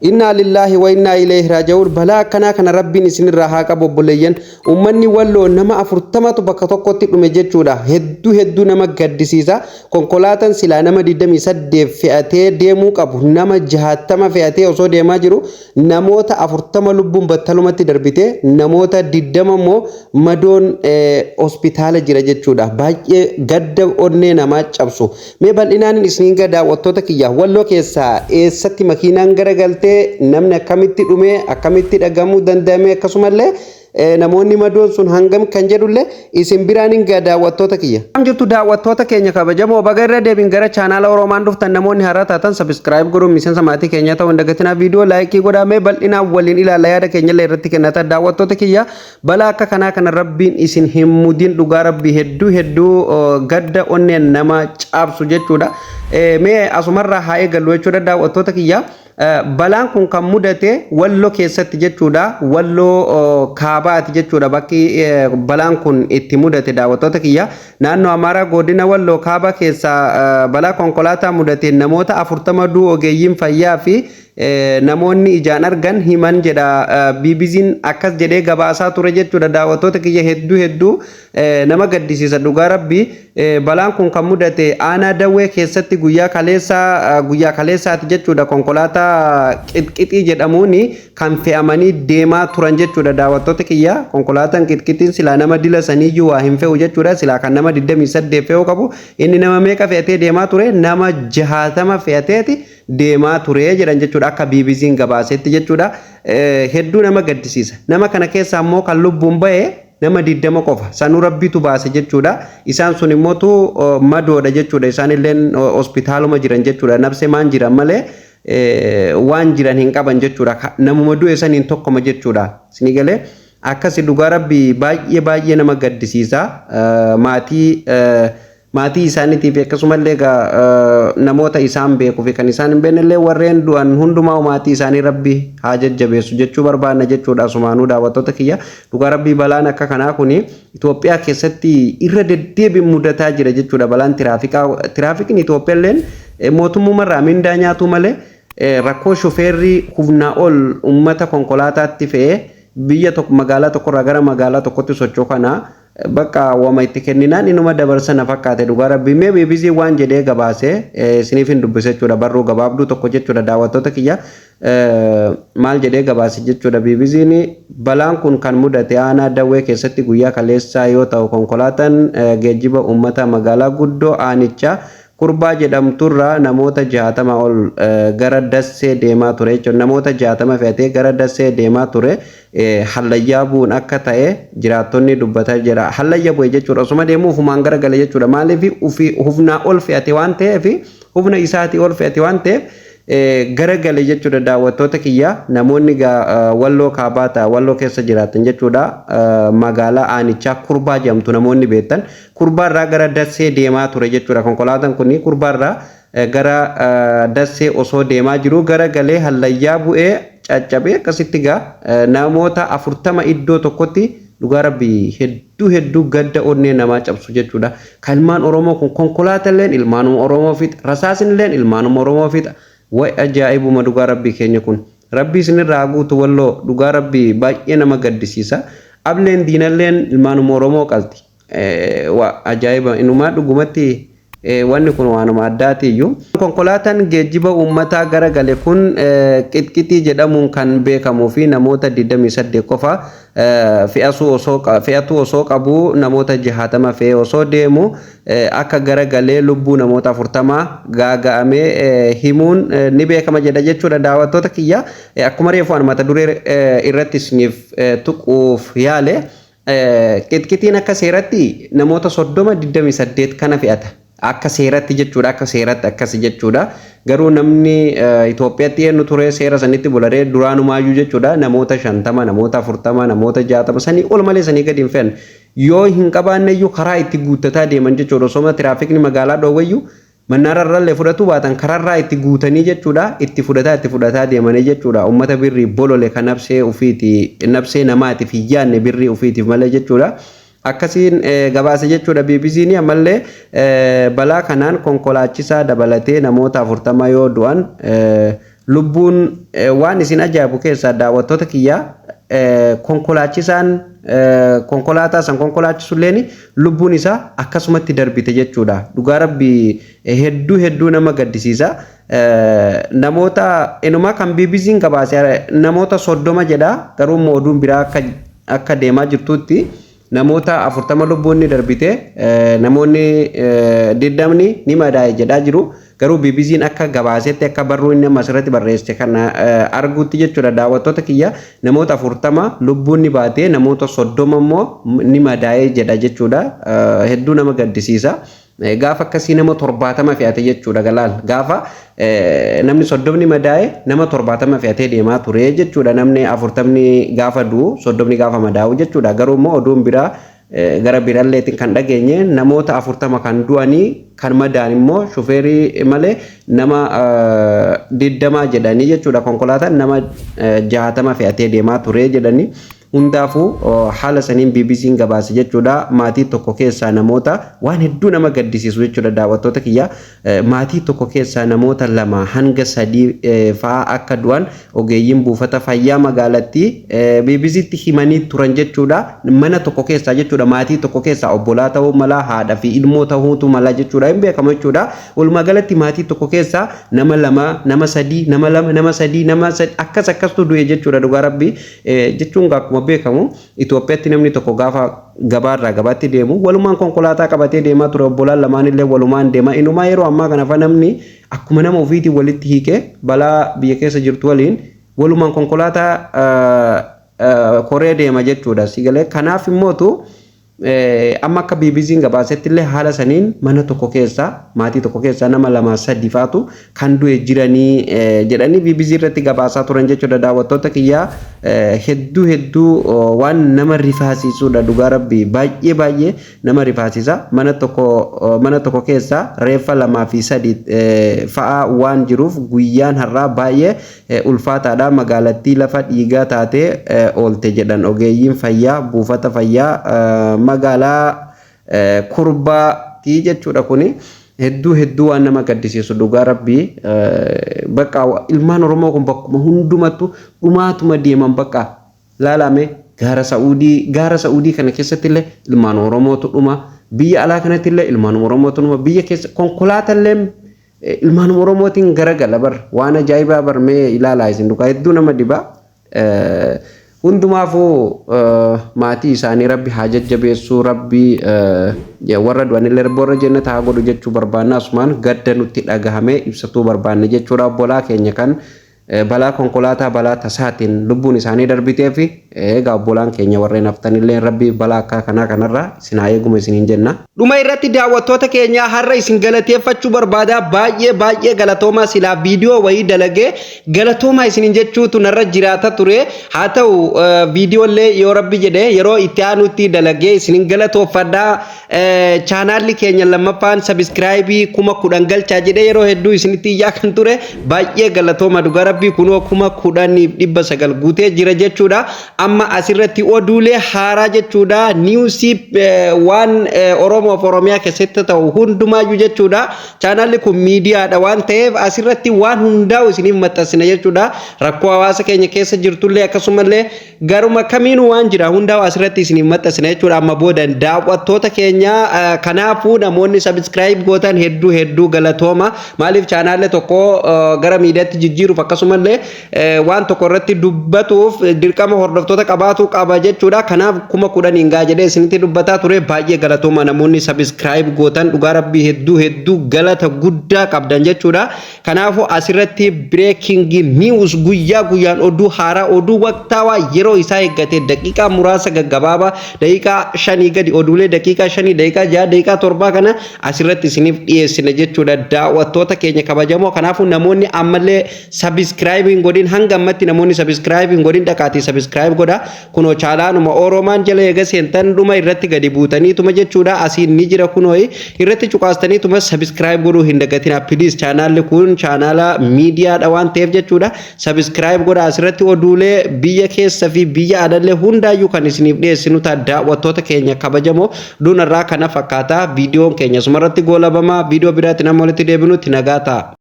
Innaa lillaahi wa innaa ilayhi raaji'uun. Balaa akkanaa kana Rabbiin isinirraa haa qabu, obboleeyyan. Uummanni Walloo nama 40tu bakka tokkotti dhume jechuudha. Hedduu hedduu nama gaddisiisa. Konkolaataan silaa nama 28 fe'atee deemuu qabu nama 60 fe'atee osoo deemaa jiru namoota 40 lubbuun battalumatti darbite, namoota 20 immoo madoon hospitaala jira jechuudha. Baay'ee gadda onnee namaa cabsu. Mee bal'inaan isiniin gara daawwattoota kiyya, Walloo keessaa eessatti makiinaan garagaltee, namni akkamitti dhume, akkamitti dhagamuu danda'ame, akkasumallee namoonni madoon sun hangam kan jedhullee isin biraan hin ga'a, daawwattoota kiyya. Akkam jirtu, daawwattoota keenya kabajamoo? Baga irra deebiin gara chaanaala Oroomaan dhuftan. Namoonni haaraa taatan subscribe godhuun miseensa maatii keenyaa ta'uu hin dagatinaa. Viidiyoo like godhaa. Mee bal'inaan waliin ilaalla, yaada keenyallee irratti kennata. Daawwattoota kiyya, balaa akka kanaa kana Rabbiin isin hin mudin. Dhugaa Rabbii, hedduu hedduu gadda onneen nama cabsu jechuudha. Mee asumarraa haa eegallu jechuudha, daawwattoota kiyya. Balaan kun kan mudate Walloo keessatti jechuudha. Walloo Kaabaati jechuudha bakki balaan kun itti mudate, daawwattoota kiyya. Naannoo Amaaraa, godina Walloo Kaabaa keessaa balaa konkolaataa mudate namoota 40 du'uu ogeeyyiin fayyaa fi namoonni ijaan argan himan jedha. BBC'n akkas jedhee gabaasaa ture jechuudha, daawwattoota kiyya. Hedduu hedduu nama gaddisiisa, dhugaa Rabbii. Balaan kun kan mudate aanaa Dawwee keessatti guyyaa kaleessaa, guyyaa kaleessaati jechuudha. Konkolaataa qixqixii jedhamuun kan fe'amanii deemaa turan jechuudha, daawwattoota kiyya. Konkolaataan qixqixiin silaa nama dila saniiyyuu waa hin fe'u jechuudha. Silaa kan nama 28 fe'uu qabu inni nama meeqa fe'atee deemaa ture? Nama 60 fe'ateeti deemaa ture jedhan jechuudha, akka BBC'n gabaasetti jechuudha. Hedduu nama gaddisiisa. Nama kana keessaa immoo kan lubbuun bahe nama 20 qofa. Sanuu Rabbitu baase jechuudha. Isaan sun immootu madoodha jechuudha. Isaan illeen hospitaaluma jiran jechuudha. Nabsee maan jiran malee waan jiran hin qaban jechuudha. Namuma du'e saniin tokkoma jechuudha. Isinii galee? Akkasi, dhugaa Rabbi, baay'ee baay'ee nama gaddisiisa. Maatii isaaniitiif akkasumallee egaa namoota isaan beekuu fi kan isaan hin beekne illee, warreen du'an hundumaa maatii isaanii Rabbi haa jajjabeessu jechuu barbaanna jechuudha asumaanuu, daawwattoota kiyya. Dhugaa Rabbii, balaan akka kanaa kuni Itoophiyaa keessatti irra deddeebiin mudataa jira jechuudha. Balaan tiraafikaa, tiraafikni Itoophiyaa illeen mootummumarraa mindaa nyaatu malee rakkoo shufeerri humnaa ol uummata konkolaataatti fe'ee biyya tokko, magaalaa tokkorraa gara magaalaa tokkotti socho'u kana bakka wama itti kenninaan inuma dabarsa na fakkaate, dhugaa Rabbii. Mee BBC waan jedhee gabaase isiniif hin dubbisa jechuudha, barruu gabaabduu tokko jechuudha, daawwattoota kiyya. Maal jedhee gabaase jechuudha BBC'n? Balaan kun kan mudate aanaa Dawwee keessatti guyyaa kaleessaa yoo ta'u, konkolaataan geejjiba uummataa magaalaa guddoo aanichaa Kurbaa jedhamturraa namoota 60 ol gara Dassee deemaa ture jechuudha. Namoota 60 fe'atee gara Dassee deemaa ture hallayyaa bu'uun akka ta'e jiraattonni dubbataa jira. Hallayya bu'e jechuudha. Osuma deemuu ofumaan garagale jechuudha. Maaliif? Humnaa ol fe'ate waan ta'eef, humna isaatii ol fe'ate waan ta'eef garagale jechuudha, daawwattoota kiyya. Namoonni Walloo Kaabaa ta'a, Walloo keessa jiraatan jechuudha. Magaalaa aanichaa Kurbaa jedhamtu namoonni beektan. Kurbaarraa gara Dassee deemaa ture jechuudha. Konkolaataan kun Kurbaarraa gara Dassee osoo deemaa jiru garagalee hallayyaa bu'ee caccabee akkasitti gaa namoota 40 iddoo tokkotti. Dhugaa Rabbii, hedduu hedduu gadda onnee namaa cabsu jechuudha. Kan ilmaan Oromoo kun konkolaatalleen ilmaanuma Oromoo fixa, rasaasinilleen ilmaanuma Oromoo fixa. Way ajaa'ibuma, dhugaa Rabbii keenya kun. Rabbii isinirraa haa guutu, Walloo. Dhugaa Rabbii, baay'ee nama gaddisiisa. Ableen diinalleen ilmaanuma Oromoo qalti. Ajaa'iba, inumaa dhugumatti wanni kun waanuma addaati iyyuu. Konkolaataan geejjiba uummataa garagale kun qixqixii jedhamuun kan beekamuu fi namoota 28 qofa fe'atuu osoo qabu namoota 60 fe'ee osoo deemu akka garagalee lubbuu namoota 40 gaaga'amee himuun ni beekama jedha jechuudha, daawwattoota kiyya. Akkuma reefu ani mata duree irratti isiniif tuquuf yaale, qixqixiin akka seeratti namoota 30, 28 kana fe'ata. Akka seeratti jechuudha, akka seeratti akkasi jechuudha. Garuu namni Itoophiyaatti eenyu ture seera sanitti bularee? Duraanumaayyuu jechuudha, namoota 50, namoota 40, namoota 60 sanii ol malee sanii gadi hin fe'an. Yoo hin qabaanne iyyuu karaa itti guuttataa deeman jechuudha. Osoma tiraafikni magaalaa dhoowwayyuu mannaararrallee fudhatu baatan kararraa itti guutanii jechuudha, itti fudhataa itti fudhataa deemanii jechuudha. Ummata birrii bolole kan nabsee ufiiti, nabsee namaatiif hin yaadne, birrii ufiitiif malee jechuudha. Akkasiin gabaase jechuudha BBC'n. Ammallee balaa kanaan konkolaachisaa dabalatee namoota 40 yoo du'an Lubbuun waan isin ajaa'ibu keessaa, daawwattoota kiyyaa, konkolaachisaan konkolaataa san konkolaachisulleen lubbuun isaa akkasumatti darbite jechuudha. Dhugaa Rabbi, hedduu hedduu nama gaddisiisa. Namoota inumaa kan BBC'n gabaase namoota 30 jedha, garuu immoo oduun biraa akka deemaa jirtutti namoota 40 lubbuun ni darbite, namoonni 20 ni madaa'e jedhaa jiru. Garuu BBC'n akka gabaasetti, akka barruu inni amma asirratti barreesse kana arguutti jechuudha, daawwattoota kiyya, namoota 40 lubbuun ni baate, namoota 30 immoo ni madaa'e jedha jechuudha. Hedduu nama gaddisiisa. Gaafa akkasii nama 70 fe'ate jechuudha galaal. Gaafa namni 30 madaa'e nama 70 fe'atee deemaa ture jechuudha. Namni 40 gaafa du'u, 30 gaafa madaa'u jechuudha. Garuu immoo oduun biraa gara biralleetiin kan dhageenye namoota 40 kan du'anii, kan madaan immoo shufeerii malee nama 20 jedhanii jechuudha. Konkolaataan nama 60 fe'atee deemaa ture jedhanii. Hundaafuu haala saniin BBC'n gabaase jechuudha. Maatii tokko keessaa namoota, waan hedduu nama gaddisiisu jechuudha, daawwattoota kiyya, maatii tokko keessaa namoota lama hanga sadii fa'aa akka du'an ogeeyyiin buufata fayyaa magaalattii BBCtti himanii turan jechuudha. Mana tokko keessaa jechuudha, maatii tokko keessaa obbolaa ta'uu mala, haadha fi ilmoo ta'uutu mala jechuudha, hin beekamu jechuudha. Walumaa galatti maatii tokko keessaa nama lama, nama sadii, nama lama, nama sadii, nama akkas akkastu du'e jechuudha. Dhugaa Rabbi jechuun akkuma beekamu Itoophiyaatti namni tokko gaafa gabaarraa gabaatti deemu walumaan konkolaataa qabatee deemaa ture. Obbolaan lamaan illee walumaan deema. Inumaa yeroo ammaa kana fa namni akkuma nama ofiitiin walitti hiikee balaa biyya keessa jirtu waliin walumaan konkolaataa koree deema jechuudha. Sigalee kanaaf immootu amma akka BBC'n gabaasetti illee haala saniin mana tokko keessaa, maatii tokko keessaa nama lama sadi faatu kan du'e jiranii jedhanii BBC irratti gabaasaa turan jechuudha. Daawwattoota kiyyaa, hedduu hedduu waan nama rifaasisuudha. Dhugaa Rabbi, baay'ee baay'ee nama rifaasisa. Mana tokko keessaa reeffa lamaa fi sadi fa'aa waan jiruuf guyyaan har'aa baay'ee ulfaataadha. Magaalattii lafa dhiigaa taatee oolte jedhan ogeeyyiin fayyaa buufata fayyaa magaalaa Kurbaatti jechuudha. Kuni hedduu hedduu waan nama gaddisiisu. Dhugaa Rabbii, bakka ilmaan Oromoo kun bakkuma hundumattu dhumaatuma deeman. Bakka laalame gaara Sa'uudii kana keessatti illee ilmaan Oromootu dhuma, biyya alaa kanatti illee ilmaan Oromootu dhuma, biyya keessa konkolaatallee ilmaan Oromootiin garagala bar. Waan ajaa'ibaa bar. Mee ilaalaa isin, dhugaa hedduu nama dhibaa. Hundumaafuu maatii isaanii Rabbi haa jajjabeessuu, Rabbi warra du'anillee Rabbi warra jannata haa godhu jechuu barbaanna. Asumaan gadda nutti dhagahamee ibsatuu barbaanne jechuudha. Obbolaa keenya kan balaa konkolaataa, balaa tasaatiin lubbuun isaanii darbitee fi egaa obbolaan keenya warreen haftanillee Rabbi balaa akka kanaa kanarraa isin haa eeguma isiniin jenna. Dhuma irratti, daawwattoota keenya, har'a isin galateeffachuu barbaada. Baay'ee baay'ee galatoomaa. Silaa viidiyoo wayii dalagee galatoomaa isiniin jechuutu narra jiraata ture. Haa ta'u, viidiyoolee yoo Rabbi jedhe yeroo itti aanutti dalagee isiniin galatoofadha. Chaanaalli keenya lammaffaan subscribe 10,000 galchaa jedhee yeroo hedduu isinitti iyyaa kan ture, baay'ee galatooma. Dhugaa Rabbii, kunoo 10,900 guutee jira jechuudha. Amma asirratti oduulee haaraa jechuudha. News waan Oromoof Oromiyaa keessatti ta'u hundumaayyuu jechuudha. Chaanaalli kun miidiyaadha waan ta'eef asirratti waan hundaa'u isiniif maxxansina jechuudha. Rakkoo hawaasa keenya keessa jirtullee akkasumallee garuma kamiinuu waan jira hundaa'u asirratti isiniif maxxansina jechuudha. Amma booda, daawwattoota keenya, kanaafuu namoonni subscribe gootan hedduu hedduu galatooma. Maaliif, chaanaalli tokko gara miidiyaatti jijjiiruuf akkasumallee waan tokko irratti dubbatuuf dirqama hordoftoota qabaatu qaba jechuudha. Kanaaf 10,000 gaa jedhee isinitti dubbataa ture. Baay'ee galatooma namoonni subscribe gootan. Dhugaa Rabbii, hedduu hedduu galata guddaa qabdan jechuudha. Kanaafuu asirratti breaking news, guyyaa guyyaan oduu haaraa, oduu waqtaawaa yeroo isaa eeggate, daqiiqaa muraasa gaggabaabaa, daqiiqaa 5 gadi, oduulee daqiiqaa 5, daqiiqaa 6, daqiiqaa 7 kana asirratti isiniif dhiyeessina jechuudha, daawwattoota keenya kabajamoo. Kanaafuu namoonni ammallee subscribe hin godhin, hanga ammatti namoonni subscribe hin godhin, dhaqaatii subscribe godha. Kunoo chaalaanuma Oroomaan jala eega seentan dhuma irratti gadi buutaniituma jechuudha, asiin ni jira, kunoo irratti cuqaastaniituma subscribe godhuu hin dagatina, please. Chaanaalli kun chaanaala miidiyaadha waan ta'eef jechuudha, subscribe godha. Asirratti oduulee biyya keessa fi biyya alallee hundaayyuu kan isiniif dhiyeessinu ta'a. Daawwattoota keenya kabajamoo, dunarraa kana fakkaata. Viidiyoon keenya asumarratti goolabama. Viidiyoo biraatti nama walitti deebinutti nagaa ta'a.